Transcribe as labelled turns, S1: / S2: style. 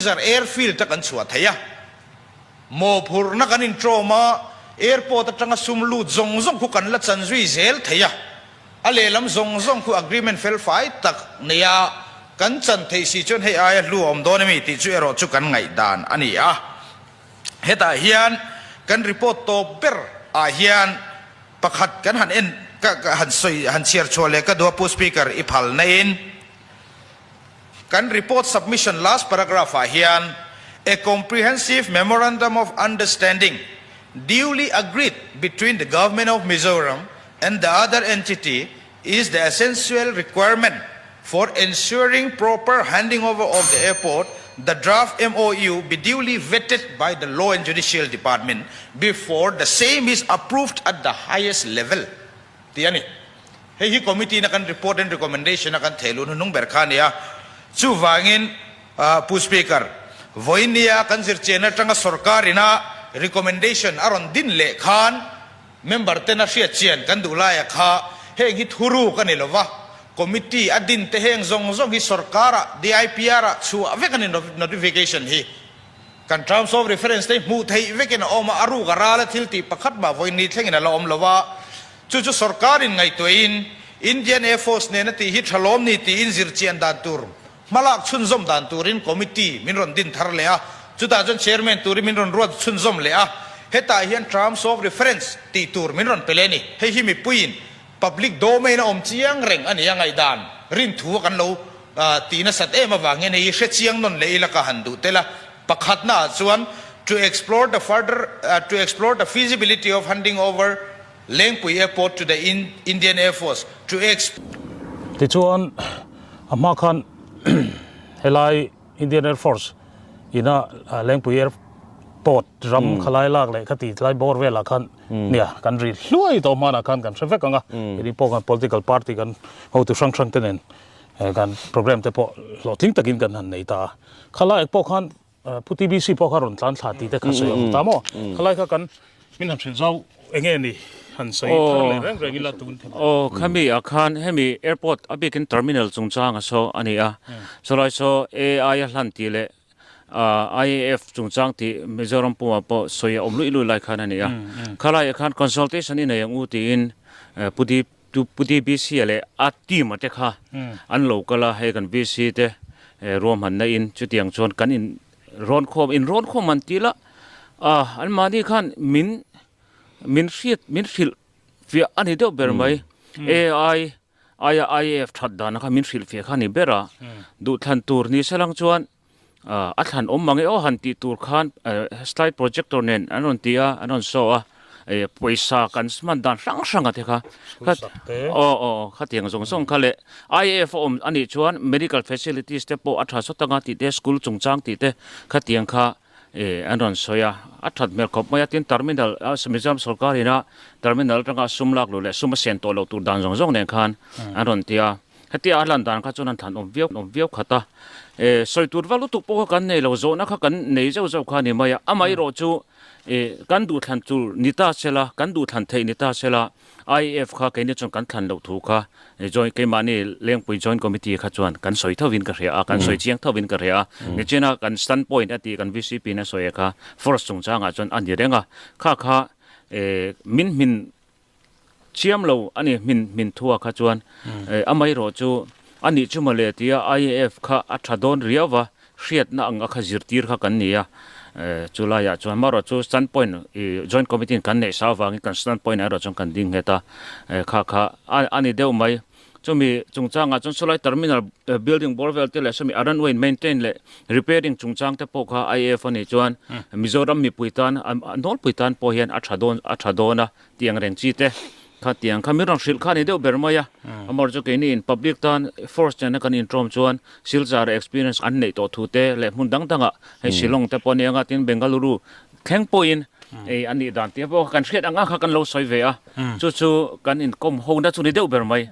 S1: Zar airfield a kan chhuah thei a, mawhphurhna kan inṭawm a, airport aṭanga sum lut zawng zawng khu kan la chan zui zel thei a, a lehlam zawng zawng khu agreement fel fai tak nei a kan chan theih si chuan hei aia hlu a awm dawn emi tih chu erawh chu kan ngaihdan a ni a. Hetah hian kan report tawp ber ah hian pakhat kan han en ka han sawi han chhiar chhuah leh ka duh a Pu Speaker i phal na in. Kan report submission last paragraph ah hian A comprehensive memorandum of understanding duly agreed between the Government of Mizoram and the other entity is the essential requirement for ensuring proper handing over of the airport, the draft MOU be duly vetted by the Law and Judicial Department before the same is approved at the highest level tih a ni. Hei hi committee in a kan report and recommendation a kan theh luh hnuhnung ber kha a ni a. Chuvangin Pu Speaker, vawinia kan zirchian atanga sorkar ina recommendation a rawn din leh khan member tena hriat chian kan duh laia kha heng hi thuruk a ni lova, committee a din te heng zawng zawng hi sorkar-ah DIPR ah chhuah vek a ni notification hi. Kan terms of reference te hi hmuh theih vekin a awm a, a ruk a ral a thil tih pakhat mah vawiin ni thlengin a la awm lova. Chu chu sorkarin ngaihtuahin Indian Air Force nena tih hi tha lawm ni tiin zirchian dan tur, hmalak chhunzawm dan turin committee min rawn din thar leh a, chutah chuan chairman turin min rawn ruat chhunzawm leh a, hetah hian terms of reference tih tur min rawn pe leh a ni. Hei hi mipuiin public domain a awm chiang reng a ni a, ngaihdan rinthu a kan lo tih nasat em avang hian hei hi hre chiang nawn leh ila ka han duh tel a. Pakhatna ah chuan to explore the further to explore the feasibility of handing over Lengpui Airport to the Indian Air Force to ex.
S2: Tichuan, a hma khan helai Indian Air Force ina Lengpui Airport ram khalai lak leh khati tlai bawr velah khan nia kan ri hluai tawh hmanah khan kan hre vek ang a, keini pawh kan political party kan hotu hrang hrang te nen kan programme te pawh hlawhtling takin kan han nei ta a, khalai pawh khan Pu TBC pawh kha rawn tlan thla tih te kha sawi ang ta maw? Khalai kha kan min han hrilh zau enge ni han sawi thar leh reng reng ila tun thei.
S3: Aw khami ah khan hemi airport a bikin terminal chungchang a saw a ni a, chulai saw AI a hlan tih leh IAF chungchang tih Mizoram pumah pawh sawi a awm luih luih lai khan a ni a. Khalai ah khan consultation i nei ang u tiin Pu Pu TBC leh a team a te kha an lo kal a, hei kan VC te ruahmanna in chutiang chuan kan in rawn khawm in rawn khawm an ti la a an mahni khan min min hriat min hrilh fiah a ni deuh ber mai AI aia IAF that dan kha min hrilh fiah kha a ni ber a duhthlan tur ni se lang chuan a thlan awm mange aw han tih tur khan slide projector nen an rawn ti a an rawn show a pawisa kan hman dan hrang hrang a te kha aw aw khatiang zawng zawng kha leh I_F a awm a nih chuan medical facilities te pawh a tha sawt anga tih te school chungchang tih te khatiang kha an rawn sawi a a that hmel khawp mai a tin terminal Mizoram sorkar ina terminal atanga sum lak luh leh sum a sen tawh loh tur dan zawng zawng nen khan an rawn ti a. Hetia a lan dan kha chuan an thlan awm viau awm viau khat a, eh sawi tur vak lutuk pawh kha kan nei lo, zawhna kha kan nei zeuh zeuh kha a ni mai a, amaherawh chu eh kan duhthlan tur ni ta sela, kan duhthlan theih ni ta sela, IAF kha keini chuan kan thlan loh thu kha joint keimahni Lengpui Joint Committee kha chuan kan sawi thovin ka hria a, kan sawi chiang thovin ka hria a, nichina kan stand point a tih kan VCP in a sawi kha force chungchangah chuan a ni reng a, kha kha eh min hmin Chiam lo a ni hmin hmin thua kha chuan amaherawh chu a nih chu mawle tia IAF kha a tha dawn riau va, hriatna ang a kha zirtir kha kan ni a, chulaiah chuan amaherawh chu stand point joint committee in kan neih sa avangin kan stand point ah erawh chuan kan ding nghet a, kha kha a ni deuh mai. Chumi chungchangah chuan chulai terminal building bawr vel te leh sawmi a runway maintain leh repairing chungchang te pawh kha IAF a nih chuan Mizoram mipui tan a nawlpui tan pawh hian a tha dawn a tha dawn a. Tiang reng chi te kha tiang kha min rawn hrilh kha a ni deuh ber mai a, amawr chu keini in public tan force nena kan intawm chuan Silchar experience an neih tawh thu te leh hmun dang dangah hei Shillong te pawh a ni anga tin Bengaluru thleng pawhin ei a nih dan tih pawh kan hriat ang ang kha kan lo sawi ve a, chu chu kan inkawm ho na chu ni deuh ber mai.